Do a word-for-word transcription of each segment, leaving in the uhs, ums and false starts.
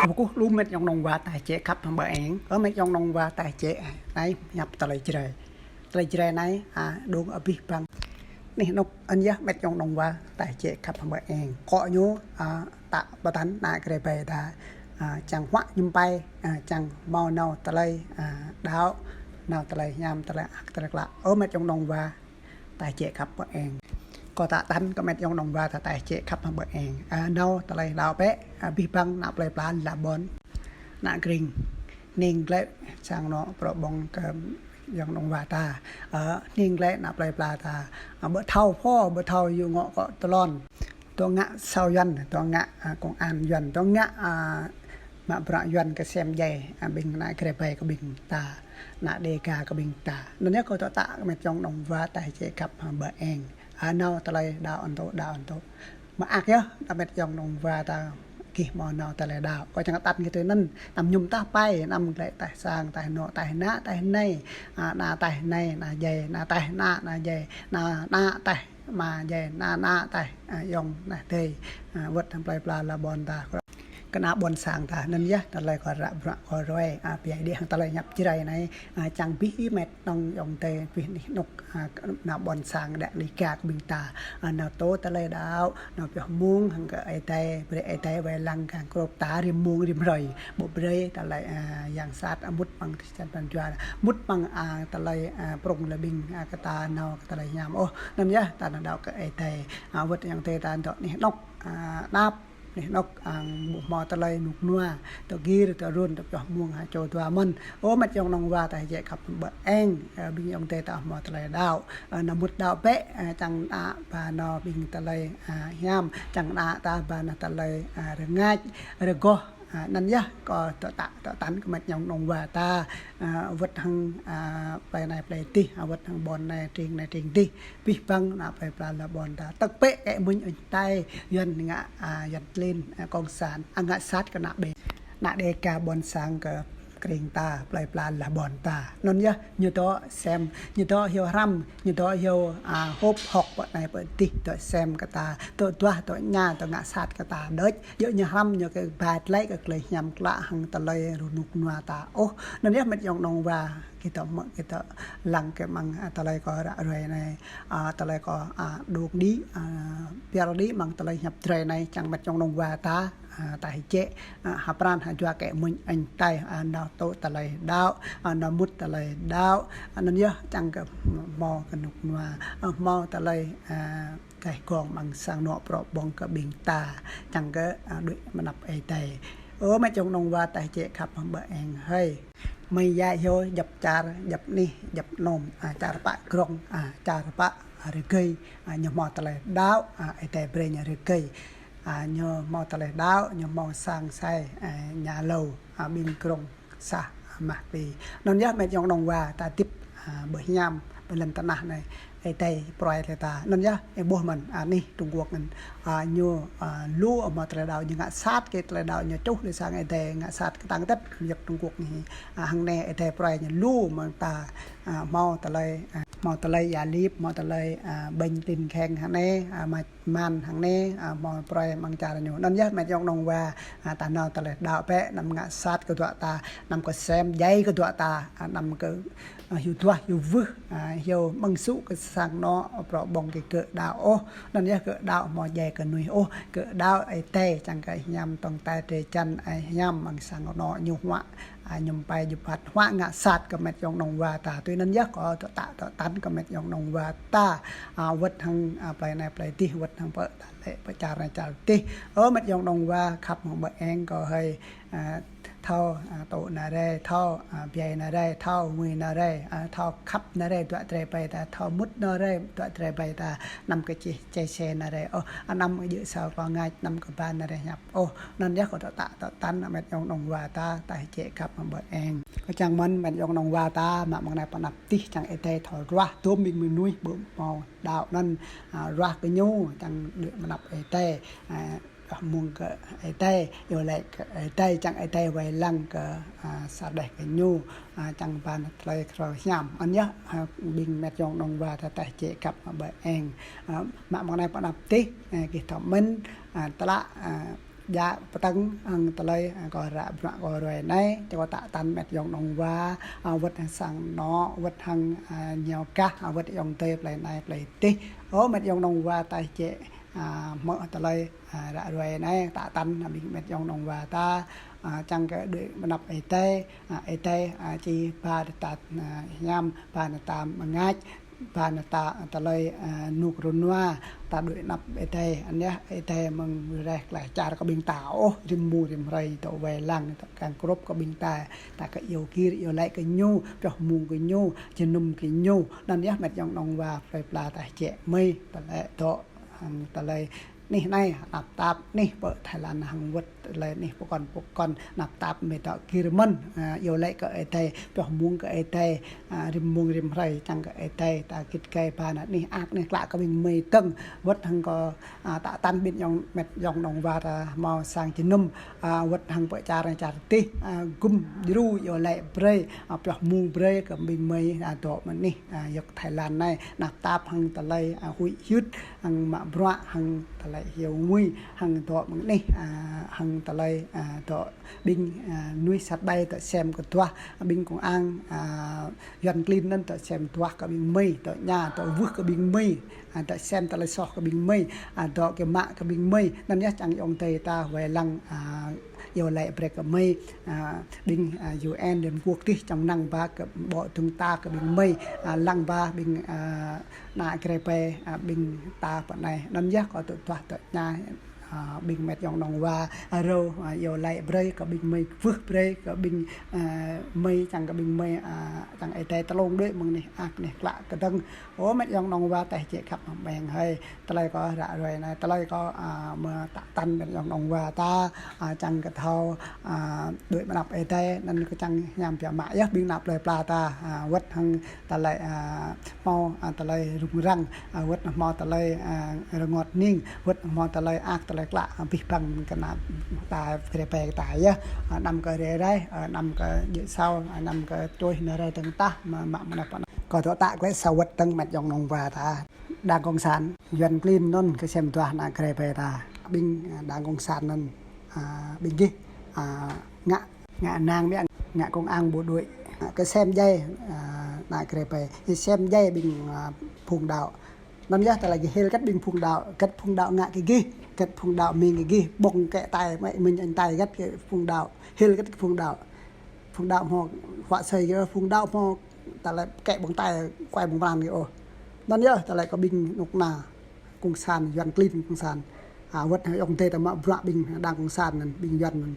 Kơkuh lu met yŏng nong wa ta jĕ khăp hăng ƀơ̆ng eng. Ơ met yŏng nong wa ta jĕ, anai hiăp tơlơi Jrai. Tơlơi Jrai anai, a, dong abih bang anih anŏk. Anŭn yơh met yŏng nong wa ta jĕ khăp hăng ƀơ̆ng eng. Kơ ñu, a, ta pơtă ană Jrai ƀai ta, a, čang huă ñum pai, a, čang hmâo nao tơlơi, a, đaŏ, nao tơlơi hiam, tơlơi ak, tơlơi klă. Ơ met yŏng nong wa ta jĕ khăp ƀơ̆ng eng. Kơ ta tăn kơ met yŏng nong wa ta, ta jĕ khăp hăng ƀơ̆ng eng. A, nao tơlơi đaŏ bĕ, a, abih bang ană plơi pla la ƀôn, ană kring, ning glĕ sang anŏ prŏ ƀơ̆ng kơ yŏng nong wa ta. A, ning glĕ ană plơi pla ta. A, ƀu thâo pô, ƀu thâo yua ngŏ kơ tơlŏn. Tŏ ngă sao Yuan, tŏ ngă, a, công an Yuan, tŏ ngă, a, mă bruă Yuan kơ sem djai, a, ƀing ană Jrai ƀai kơ ƀing ta, ană Đêga kơ ƀing ta. Anŭn yơh kơ tŏ ta kơ met yŏng nong wa ta jĕ khăp hăng ƀơ̆ng eng. A, nao tơlơi đaŏ anŭn tŏ, đaŏ anŭn tŏ. Mă ak yơh, ta met yŏng nong wa ta gih hmâo nao tơlơi đaŏ. Kơ čang tăn gih tui anŭn, anăm ñum tah pai, anăm glĕ tah sang, tah anŏ, tah ană, tah anai, a, ană tah anai, ană djai, ană tah ană, ană djai, ană, ană tah ama djai, ană, ană tah, a, yŏng, ană adơi, a, wơ̆t hăng plơi pla la ƀôn ta. Kơ ană ƀôn sang ta, anŭn yơh tơlơi kơ ră bruă kơ ruai, a, pơyai đĭ hăng tơlơi hiăp Jrai anai, a, čang abih met nong yŏng adơi, abih anih anŏk, a, kơ ană ƀôn sang đĕk Đêga kơ ƀing ta, a, nao tŏ tơlơi đaŏ, nao pioh mơ̆ng hăng kơ Ơi Adai, brơi Ơi Adai wai lăng kơ krŏp ta rĭm mông rĭm hrơi. Ƀu brơi tơlơi, a, yang sat, a, mŭt amăng čăn pran jua, mŭt amăng, a, tơlơi, a, prŏng lĕ ƀing, a, kơ ta nao kơ tơlơi hiam ôh. Anŭn yơh ta nao đaŏ kơ Ơi Adai, a, wơ̆t yŏng adơi ta dŏ anih anŏk, a, anăp anih anŏk, a, ƀu hmâo tơlơi rơnŭk rơnua, tŏ gir, tŏ run, tŏ pioh mơ̆ng ha čô dua mơ̆n. Ơ met yŏng nong wa ta jĕ khăp ƀơ̆ng eng, a, ƀing yŏng adơi ta hmâo tơlơi đaŏ, a, nao mŭt đaŏ bĕ, a, čang ană ba nao ƀing tơlơi, a, hiam, čang ană ta ba nao tơlơi, a, rơngač, rơgoh. A, anŭn yơh kơ tŏ ta, tŏ tăn kơ met yŏng nong wa ta, a, wơ̆t hăng, a, plơi anai plơi adih, a, wơ̆t hăng ƀôn anai tring anai tring adih, abih bang ană plơi pla la ƀôn ta. Tơk pĕ kơ amuñ añ tai, Yuan ngă, a, Yuan tlin, a, cộng sản, a, ngă sat kơ ană ƀe, ană Đêga ƀôn sang kơ kring ta, plơi pla la ƀôn ta. Anŭn yơh, ñu dŏ sem, ñu dŏ hyu hrăm, ñu dŏ hyu, a, hôp hŏk pơ anai pơ adih, dŏ sem kơ ta, dŏ duah, dŏ ña, dŏ ngă sat kơ ta đôč. Djơ̆ ñu hrăm ñu kơ ba tơlơi kơ tơlơi hiam klă hăng tơlơi rơnŭk rơnua ta ôh. Anŭn yơh met yŏng nong wa, gih dŏ mơ̆, gih dŏ lăng kơ amăng, a, tơlơi kơ ră ruai anai, a, tơlơi kơ, a, dŏng đĭ, a, pioh đĭ amăng tơlơi hiăp Jrai anai, čang met yŏng nong wa ta, a, ta hơjĕ, a, ha pran ha jua kơ amuñ añ tai, a, nao tŏ tơlơi đaŏ, a, nao mŭt tơlơi đaŏ, a, anŭn yơh čang kơ hmâo kơ rơnŭk rơnua, a, hmâo tơlơi, a, gaih gong amăng sang anŏ prŏ ƀơ̆ng kơ ƀing ta, čang kơ, a, đuaĭ mơnăp Ơi Adai. Ơ met yŏng nong wa ta jĕ khăp hăng ƀơ̆ng eng hơi. Mơi yă hyu djŏp čar, djŏp anih, djŏp anom, a, čar pă krong, a, čar pă, a, rơgơi, a, ñu hmâo tơlơi đaŏ, a, Ơi Adai brơi ñu rơgơi. A, ñu hmâo tơlơi đaŏ, ñu hmâo sang sai, a, ña lâo, a, ƀing krong sah, a, mah pi. Anŭn yơh met yŏng nong wa ta hơdip, a, ƀơi hiam, ƀơi lŏn tơnah anai. Ơi Adai pruai tơlơi ta. Anŭn yơh, ih ƀuh mơ̆n, a, anih Trung Quốc anŭn. A, ñu, a, lu hmâo tơlơi đaŏ, ñu ngă sat kơ tơlơi đaŏ, ñu čuh tơlơi sang Ơi Adai, ngă sat kơ tăng tep, yua Trung Quốc anai. A, hăng anai Ơi Adai pruai ñu lu mơ̆ng ta, a, hmâo tơlơi, a, hmâo tơlơi ia lip, hmâo tơlơi, a, ƀañ tin kheng hăng anai, a, mă man hăng anai, a, hmâo pruai amăng čar ñu. Anŭn yơh met yŏng nong wa, a, ta nao tơlơi đaŏ bĕ, anăm ngă sat kơ dŏ ta, anăm kơ sem djai kơ dŏ ta, a, anăm kơ, a, hyu duah, hyu wưh, a, hyu mơ̆ng sŭ kơ sang anŏ prŏ ƀơ̆ng kơ gơ̆ đaŏ ôh. Anŭn yơh gơ̆ đaŏ hmâo djai kơ mơnuih ôh, gơ̆ đaŏ Ơi Adai čang kơ hiam tŏng tai drơi jăn, a, hiam amăng sang anŏ ñu huă, a, ñum pai djŭp phat huă ngă sat kơ met yŏng nong wa ta. Tui anŭn yơh kơ tŏ ta, tŏ tăn kơ met yŏng nong wa ta, a, wơ̆t hăng, a, plơi anai plơi adih, wơ̆t hăng pơ ta lĕ pơ čar anai čar adih. Ơ met yŏng nong wa khăp hăng ƀơ̆ng eng kơ hơi, a, thâo, a, tŏ ană rai, thâo, a, biă ană rai, thâo ngui ană rai, a, thâo khăp ană rai dŏ Jrai ƀai ta, thâo mŭt ană rai dŏ Jrai ƀai ta, anăm kơ čih čai se ană rai ôh, anăm kơ djơ̆ sao kơ ngač, anăm kơ ba ană rai hiăp ôh. Anŭn yơh kơ tŏ ta, tŏ tăn met yŏng nong wa ta, ta hơjĕ khăp hăng ƀơ̆ng eng. Kơ čang mơ̆n met yŏng nong wa ta, mă amăng anai pơ anăp adih čang Ơi Adai thâo ruah, dôm ƀing mơnuih ƀu hmâo đaŏ anŭn, a, ruah kơ ñu, čang đuaĭ mơnăp Ơi Adai, a, Kơ mơ̆ng kơ Ơi Adai, iâu laĭ kơ Ơi Adai, čang Ơi Adai wai lăng kơ, a, sa đeh kơ ñu, a, čang ba ană tơlơi khrô hiam. Anŭn yơh, a, ƀing met yong nong wa ta tah jĕ khăp ƀơi eng. A, mă mơ̆ng anai pơ anăp tih, a, gih thâo mĭn, a, tơlă, a, djă pơtăng hăng tơlơi, a, kơ ră bruă kơ ruai anai, čang kơ tă tăn met yong nong wa, a, wơ̆t hăng sang anŏ, wơ̆t hăng, a, ñu gah, a, wơ̆t ayŏng adơi plei anai plei tih. Ơ, met yong nong wa tah jĕ, a, hmư̆ tơlơi, a, ră ruai anai, tă tăn, a, ƀing met yong nong wa ta, a, čang kơ đuaĭ ƀơi anăp Ơi Adai, a, Ơi Adai, a, či ba ta, a, hiam, ba ta mơngač, ba ta tơlơi, a, rơnŭk rơnua, ta đuaĭ ƀơi anăp Ơi Adai, anŭn yơh Ơi Adai mơ̆ng rơih klaih čar kơ ƀing ta, ôh, rĭm mông rĭm hrơi dŏ wai lăng, dŏ kăng krŭp kơ ƀing ta, ta kơ iâu gir, iâu laĭ kơ ñu, pioh mơ̆ng kơ ñu, jơnum kơ ñu, anŭn yơh met yong nong wa plei pla tah jĕ mơi, tơlơi dŏ, hăng tơlơi anih anai, tơnap tap anih pơ Thái Lan hăng wơ̆t tơlơi anih pơkŏn pơkŏn, tơnap tap mơi dŏ gir mơ̆n, a, iâu laĭ kơ Ơi Adai, pioh mơ̆ng kơ Ơi Adai, a, rĭm mông rĭm hrơi čang kơ Ơi Adai, ta git gai ba ană anih ak anih klă kơ ƀing mơi dơ̆ng, wơ̆t hăng kơ, a, tă tăn ƀing yong met yong nong wa ta hmâo sang jơnum, a, wơ̆t hăng pơ čar anai čar tih, a, gum djru iâu laĭ brơi, a, pioh mơ̆ng brơi kơ ƀing mơi, a, dŏ mơ̆ng anih, a, yơk Thái Lan anai, tơnap tap hăng tơlơi, a, huĭ hyưt, hăng mă bruă, hăng tơlơi hiu ngui, hăng dŏ mơ̆ng anih, a, hăng tơlơi, a, dŏ ƀing, a, mơnuih sat ƀai dŏ sem kơ duah, ƀing kông ang, a, Yuan klin anŭn dŏ sem duah kơ ƀing mơi, dŏ ña, dŏ wưh kơ ƀing mơi, a, dŏ sem tơlơi soh kơ ƀing mơi, a, dŏ kơ mă kơ ƀing mơi, anŭn yơh čang ayŏng adơi ta wai lăng, a, iâu laĭ brơi kơ mơi, a, ƀing, a, U N Liên Hợp Quốc tih čang năng ba kơ ƀô̆ dơ̆ng ta kơ ƀing mơi, a, lăng ba ƀing, a, ană Jrai ƀai, a, ƀing ta pơ anai. Anŭn yơh kơ dŏ duah dŏ ña, a, ƀing met yong nong wa, a, rơ̆, a, iâu laĭ brơi kơ ƀing mơi wưh brơi kơ ƀing, a, mơi čang kơ ƀing mơi, a, čang Ơi Adai tơlông đuaĭ mơ̆ng anih ak anih klă kơ dơ̆ng. Ơ, met yong nong wa tah jĕ khăp ƀơi eng hơi. Tơlơi kơ ră ruai anai, tơlơi kơ, a, mơ̆ tă tăn met yong nong wa ta, a, čang kơ thâo, a, đuaĭ ƀơi anăp Ơi Adai, anŭn kơ čang hiam biă mă yơh ƀing ană plei pla ta, a, wơ̆t hăng tơlơi, a, hmâo, a, tơlơi rŭng răng, a, wơ̆t hmâo tơlơi, a, rơngot hning, wơ̆t hmâo tơlơi ak tơlơi klă, a, abih bang kơ ană ta Jrai ƀai ta yơh, a, anăm kơ rai rai, a, anăm kơ djơ̆ asâo, a, anăm kơ čuih nao rai dơ̆ng tah, mă, mă, mă, mă, kơ dŏ tă glaĭ sa wơ̆t dơ̆ng met yong nong wa ta. Đảng Cộng sản, Yuan klin anŭn kơ sem duah ană Jrai ƀai ta. Ƀing, a, Đảng Cộng sản anŭn, a, ƀing gih, a, ngă, ngă nang biă, ngă công an bộ đội, a, kơ sem djai, a, ană Jrai ƀai. Kơ sem djai ƀing, a, phung đaŏ. Anŭn yơh tơlơi gih hil kơ ƀing phung đaŏ, kơ phung đaŏ ngă kơ gih, kơ phung đaŏ mĭn kơ gih, ƀơ̆ng kĕ tai, mă, mĭn añ tai kơ phung đaŏ, hil kơ phung đaŏ. Phung đaŏ hmâo huă asơi kơ, phung đaŏ hmâo tơlơi kĕ ƀơ̆ng tai, kuai ƀơ̆ng pran kơ ôh. Anŭn yơh tơlơi kơ ƀing nŭk na Cộng sản, Yuan klin Cộng sản. A, wơ̆t ayŏng adơi ta mă bruă ƀing Đảng Cộng sản anŭn, ƀing Yuan anŭn.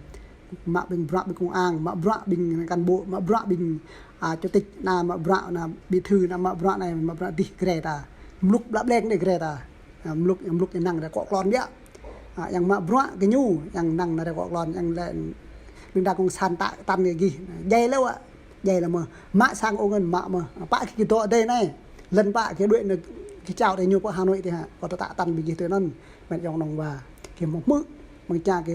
Mă ƀing bruă ƀing công an, mă bruă ƀing cán bộ, mă bruă ƀing, a, chủ tịch anai, mă bruă anai, bí thư anai, mă bruă anai, mă bruă dih Jrai ta. Mlŭk ƀlă ƀlĕng đơi Jrai ta. A, mlŭk, mlŭk ñu năng đơi kŏ klon biă. A, yang mă bruă kơ ñu, yang năng anai đơi kŏ klon, yang lĕ ƀing Đảng Cộng sản tă tăn kơ gih. Djai lĕ wă. Djai lĕ mơ̆, mă sang ung ân mă mơ̆, pă kơ gih dŏ adơi anai. Lŏn pă kơ đuaĭ anai, kơ čao adơi ñu pơ Hà Nội tih hă, kơ dŏ tă tăn ƀing gih tui anŭn, met yong nong wa. Kơ hmư̆ hmư̆, mơ̆ng ča kơ,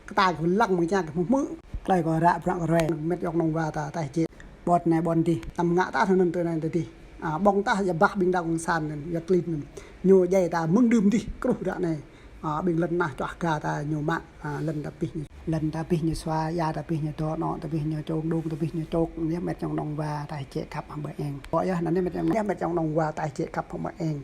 kơ ta kơ lăng mơ̆ng ča kơ hmư̆ hmư̆. Tơlơi kơ ră bruă kơ ruai, met yong nong wa ta, tah jĕ. Ƀôn anai ƀôn dih, anăm ngă tah anŭn tui anai tui dih. A, ƀơ̆ng tah yua bah ƀing Đảng Cộng sản anŭn, yua klin anŭn. Ñu djai ta mơ̆ng đưm dih, kruh ră anai. A, ƀing lŏn tơnah čuah ga ta ñu mă, a, lŏn ta pih ñu, lŏn ta pih ñu sua, ia ta pih ñu dŏ, anŏ ta pih ñu čông, đung ta pih ñu čŏk, anŭn yơh met yong nong wa tah jĕ khăp ƀơi eng. Ƀô̆ yơh, anŭn yơh met yong, yơh met yong nong wa tah jĕ khăp ƀơi eng.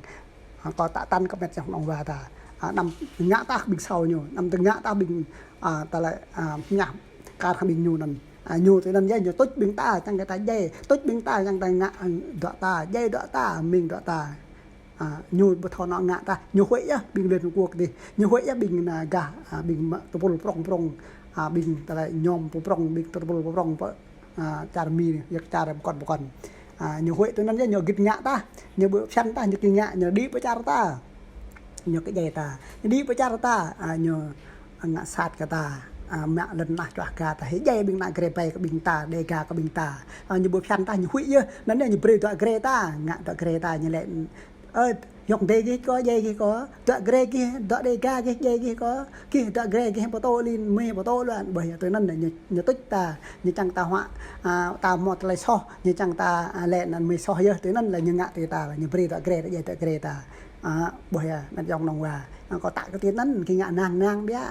A, kơ tă tăn kơ met yong nong wa ta. A, anăm ngă tah ƀing asâo ñu, anăm tơ ngă tah ƀing, a, tơlơi, a, ñah kar hăng ƀing ñu anŭn. A, ñu tui anŭn yơh, ñu tuč ƀing ta, čang kơ ta djai, tuč ƀing ta, čang ta ngă, a, dŏ ta, djai dŏ ta, mĭn dŏ ta. A, ñu ƀu thâo nao ngă tah, ñu huĭ yơh ƀing Liên Hợp Quốc dih, ñu huĭ yơh ƀing anai gah, a, ƀing mă tơpul prŏng prŏng, a, ƀing tơlơi ñom pơprŏng, ƀing tơpul pơprŏng pơ, a, čar Mi, yua čar pơkŏn pơkŏn. A, ñu huĭ tui anŭn yơh, ñu git ngă tah, ñu ƀu phiăn tah, ñu git ngă, ñu đĭ pơ čar ta. Ñu kơ djai ta, ñu đĭ pơ čar ta, a, ñu ngă sat kơ ta, a, mă lŏn tơnah čuah ga ta, hĭ djai ƀing ană Jrai ƀai kơ ƀing ta, Đêga kơ ƀing ta. A, ñu ƀu phiăn tah, ñu huĭ yơh, anŭn yơh ñu brơi dŏ Jrai ta, ngă dŏ Jrai ta, ñu lĕ Ơ, yŏng dê gih kâo, djai gih kâo, dŏ grê gih, dŏ Đêga gih, djai gih kâo, gih dŏ grê gih pơtô lin, mơi pơtô luan, ƀơi tui anŭn ñu, ñu tuč ta, ñu čang ta huă, a, ta hmâo tơlơi soh, ñu čang ta, a, lĕ anŭn mơi soh yơh, tui anŭn lĕ ñu ngă tui ta, ñu brơi dŏ grê, dŏ djai dŏ grê ta. A, ƀơi met yŏng nong wa. A, kâo tă kơ tui anŭn, gih ngă năng năng biă.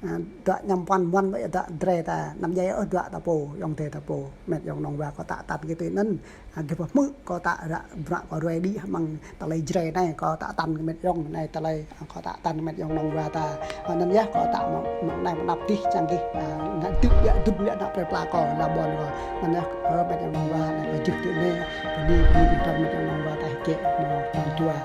A, dŏ ñăm puăn mơ̆n ƀơi dŏ drơi ta, anăm djai ôh dŏ ta pô, yŏng dê ta pô, met yŏng nong wa kâo tă tăn kơ tui anŭn. A, gih pơhmư̆ kâo tă ră bruă kâo ruai đĭ hmăng tơlơi Jrai anai, kâo tă tăn kơ met yŏng anai tơlơi, a, kâo tă tăn kơ met yŏng nong wa ta. A, anŭn yơh kâo tă mơ̆ng, mơ̆ng anai mơ̆ng anăp dih čang gih, a, ngă dŭ biă dŭ biă anăp plơi pla kâo, la ƀôn kâo. Anŭn yơh, ơ, met yŏng nong wa anai kâo jih tui anai, bơni, bơni kơ met yŏng nong wa ta hơgĕt, mơ̆ng tăn dua.